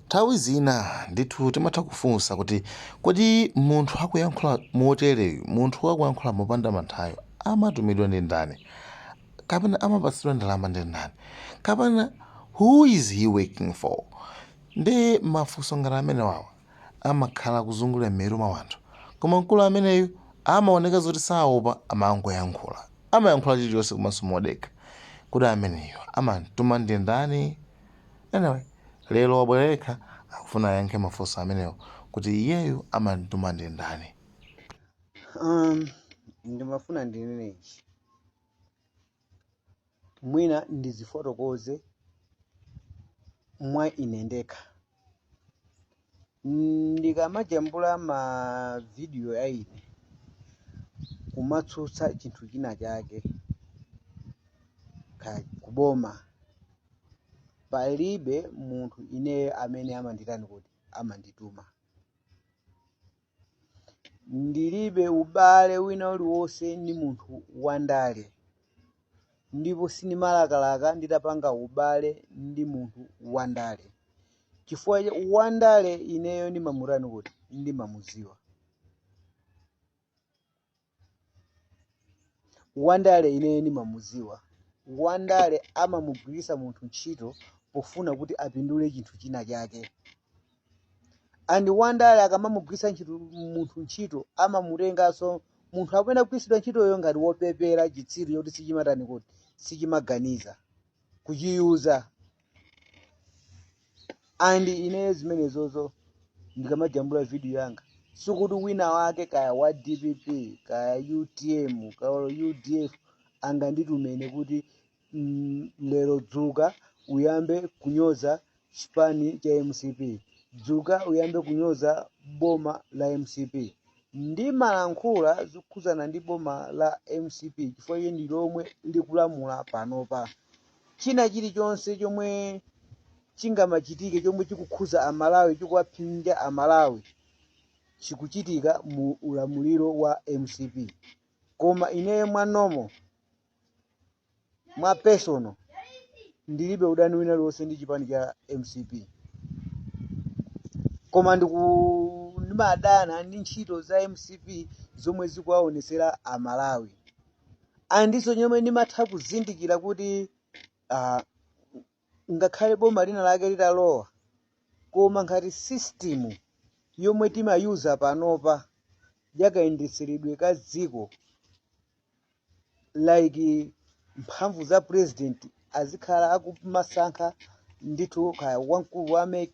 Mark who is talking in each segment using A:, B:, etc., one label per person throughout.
A: Nthawi zina ndithu timatha kufunsa kuti kodi munthu akuyankhula motereyu, munthu akuyankhula mopanda manthayo amatumidwa ndi ndani? Kapena amapatsidwa ndalama ndi ndani? Kapena who is he working for? Ndi mafunso ngati amenewawa amakhala kuzungulira m'mitu mwa anthu. Koma mkulu ameneyu amaoneka zoti saopa, amangoyankhula. Amayankhula chilichonse komanso modekha. Kodi ameneyu amamtuma ndi ndani? Anyway, lero wabwera yekha akufuna ayankhe mafunso amenewo kuti iyeyu amamtuma ndi ndani.
B: Ndimafuna ndinene ichi, mwina ndizifotokoze mwa ine ndekha. Ndikamajambula ma video a ine kumatsutsa chinthu china chake kuboma, palibe munthu ineyo amene amanditani kuti amandituma. Ndilibe ubale wina uliwonse ndi munthu wandale, ndipo sindimalakalaka nditapanga ubale ndi munthu wandale, chifukwa wandale ineyo ndimamutani kuti ndimamuziwa. Wandale ineyo ndimamuziwa. Wandale amamugwiritsa munthu ntchito pofuna kuti apindule chinthu china chake, and wandale akamamugwiritsa munthu ntchito amamutenganso munthu akuyenda kugwiritsidwa ntchitoyo ngati wopepera, chitsiru choti sichimatani kuti sichimaganiza, kuchiyuza. And ineyo zimenezozo ndikamajambula video yanga, sikuti wina wake kaya wa DPP kaya UTM kaya UDF anganditumene kuti lero dzuka uyambe kunyoza chipani cha MCP, dzuka uyambe kunyoza boma la MCP. Ndimalankhula zokhudzana ndi boma la MCP chifukwa iye ndi lomwe likulamula panopa. China chilichonse chomwe chingamachitike chomwe chikukhuza Amalawi, chikuwaphinja Amalawi, chikuchitika mu ulamuliro wa MCP. Koma ineyo mwanomo mwa personal ndilibe udani wina uliwonse ndi chipani cha MCP, koma ndimadana ndi ntchito za MCP zomwe zikuwaonesera Amalawi. Andinso chomwe ndimatha kuzindikira kuti ngakhale boma lina lake litalowa, koma ngati system yomwe timayuza panopa yakayendetseredwe ka dziko, like mphamvu za president azikhala akumasankha ndithu kaya wamkulu wa MEC,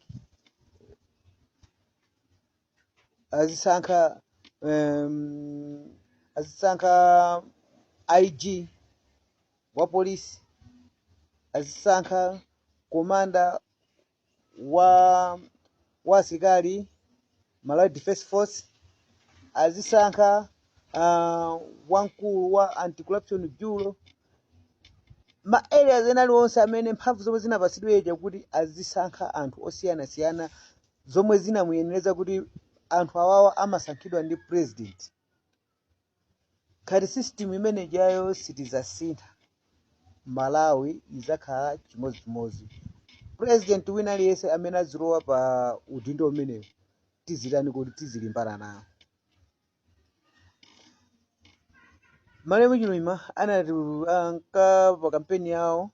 B: azisankha IG wa polisi, azisankha commander wa asilikali Malawi Defense Force, azisankha wamkulu wa Anti-Corruption Bureau, ma areas ena aliwonse amene mphamvu zomwe zinapatsidwa kuti azisankha anthu osiyanasiyana zomwe zinamuyenereza kuti anthu awawa amasankhidwa ndi president. Khati system imene ijayo sitizasintha, Malawi izakhala chimodzimodzi. President wina aliyense amene azilowa pa udindo umenewu tizitani kuti tizilimbana nawo. Malemu Chilima anati anka pa kampeni yawo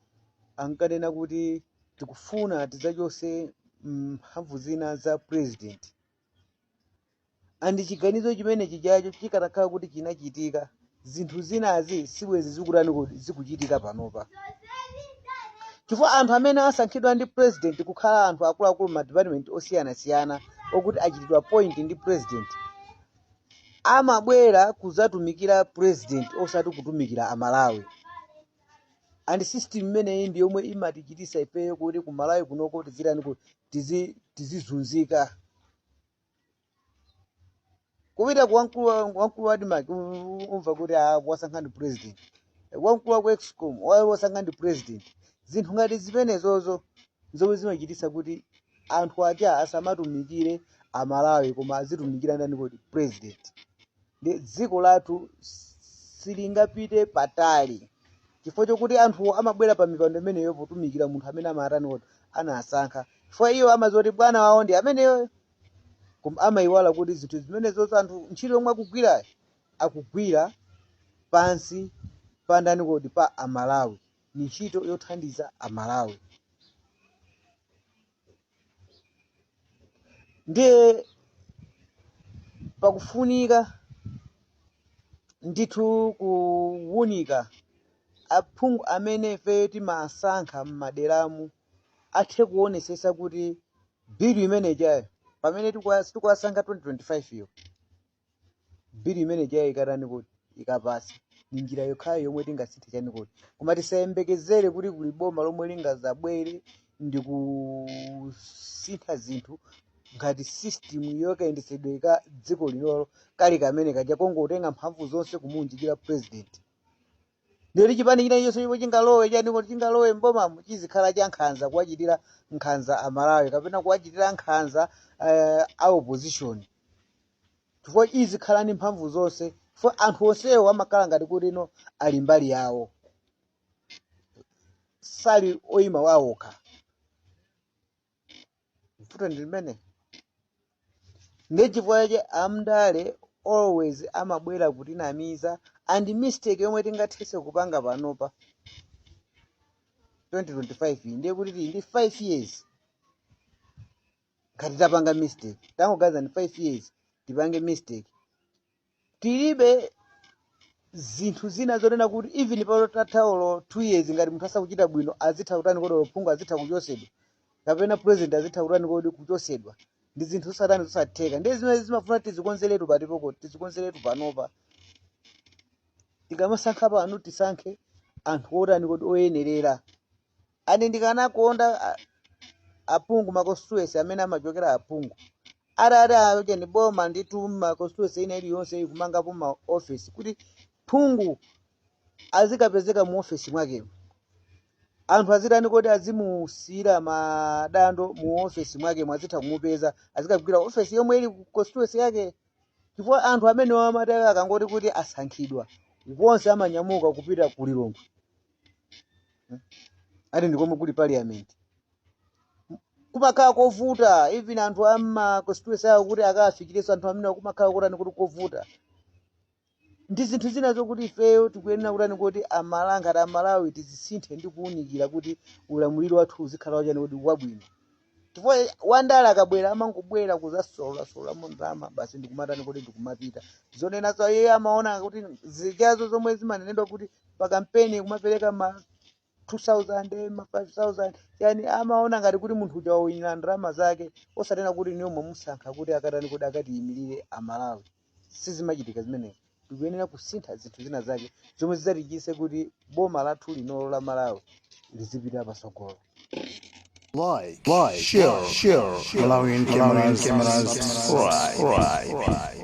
B: ankanena kuti tikufuna tidzachotse mphamvu zina za president, and chiganizo chimene chijacho chikanakhala kuti chinachitika, zinthu zinazi sibwezi zikutani kuti zikuchitika panopa, chifukwa anthu amene asankhidwa ndi president kukhala anthu akuluakulu ma department osiyanasiyana okuti achitidwa appoint ndi president amabwera kuzatumikira president osati kutumikira Amalawi. And system imeneyi ndi yomwe imatichitisa ifeyo kuti ku Malawi kunoko tizitani kuti tizizunzika. Kupita ku wamkulu wa ADMARC umva kuti wasankha ndi president, wamkulu wa ku ESCOM wasankha ndi president. Zinthu ngati zimenezozo zomwe zimachitisa kuti anthu aja asamatumikire Amalawi koma azitumikira ndani kuti president. Ndi dziko lathu silingapite patali chifukwa chokuti anthu amabwera pa mipando imeneyo potumikira munthu amene amatani kuti anasankha. Chifukwa iwo amadziwa kuti bwana wawo ndi ameneyo, koma amayiwala kuti zinthu zimenezozo anthu ntchito yomwe akugwirayo akugwira pansi pa ndani kodi? Pa Amalawi. Ni ntchito yothandiza Amalawi. Ndiye pakufunika ndithu kuwunika aphungu amene ife timasankha m'maderamu athe kuonesesa kuti bill imene ijayo pamene tikuwasankha 2025 yo, bill imene ijayo ikatani kuti ikapasa, ni njira yokhayo yomwe tingasinthe chani kuti. Koma tisayembekezere kuti kuli boma lomwe lingazabwere ndi kusintha zinthu ngati system yokayendetsedwe ka dziko linolo kali kamene kaja kongotenga mphamvu zonse kumunjikira president. Ndiyoti chipani china chonse chomwe chingalowe chani kuti chingalowe mbomamo chizikhala cha nkhanza, kuwachitira nkhanza Amalawi kapena kuwachitira nkhanza a opposition, chifukwa izikhala ndi mphamvu zonse, chifukwa anthu onsewo amakhala ngati kuti ino ali mbali yawo, sali oyima wawokha. Vuto ndi limene ndi chifukwa chake amndale always amabwera kutinamiza. And mistake yomwe tingathese kupanga panopa 2025 iyi, ndiye kuti tili ndi 5 years. Ngati tapanga mistake, tangoganiza, ndi 5 years tipange mistake, tilibe zinthu zina zonena kuti even patatha olo 2 years ngati munthu asakuchita bwino azitha kutani kodi, phungu azitha kuchosedwa kapena president azitha kutani kodi, kuchosedwa. Ndi zinthu zosatani, zosatheka. Ndiye zimene zimafuna tizikonzeretu patipoko, tizikonzeretu panopa. Tikamasankha pano tisankhe anthu otani kodi, oyenerera. Ani ndikanakonda aphungu ma constituency amene amachokera aphungu atati ache ni boma ndithu ma constituency ina iliyonse ikumangapo ma office kuti phungu azikapezeka mu office mwakemo, anthu azitani kodi, azimusiyira madando mu office mwakemo, azitha kumupeza, azikagwira office yomwe ili ku constituency yake, chifukwa anthu amene amati akangoti kuti asankhidwa konse amanyamuka kupita ku Lilongwe, ati ndikomwe kuli parliament. Kumakhala kovuta even anthu ama constituency awo kuti akafikirenso anthu amene kumakhala kutani kuti kovuta. Ndi zinthu zina zokuti ifeyo tikuyenera kutani kuti amala ngati Amalawi tizisinthe ndi kuwunikira kuti ulamuliro wathu uzikhala wachani kuti, wabwino, chifukwa wandale akabwera amangobwera kuzasolola ndalama basi, ndikumatani kuti ndikumapita. Zonena za iye amaona kuti zijazo zomwe zimanenedwa kuti pa kampeni kumapereka ma 2000, ma 5000 yani, amaona ngati kuti munthu uja wawinira ndalama zake, osatena kuti niyo mwamusankha kuti akatani kuti akatiyimirire Amalawi. Sizimachitika zimenezo. Tikuyenera kusintha zinthu zina zake zomwe zidzatichititse kuti boma lathu linolo la Malawi lizipita patsogolo.
C: Like, share, Malawian cameras, subscribe.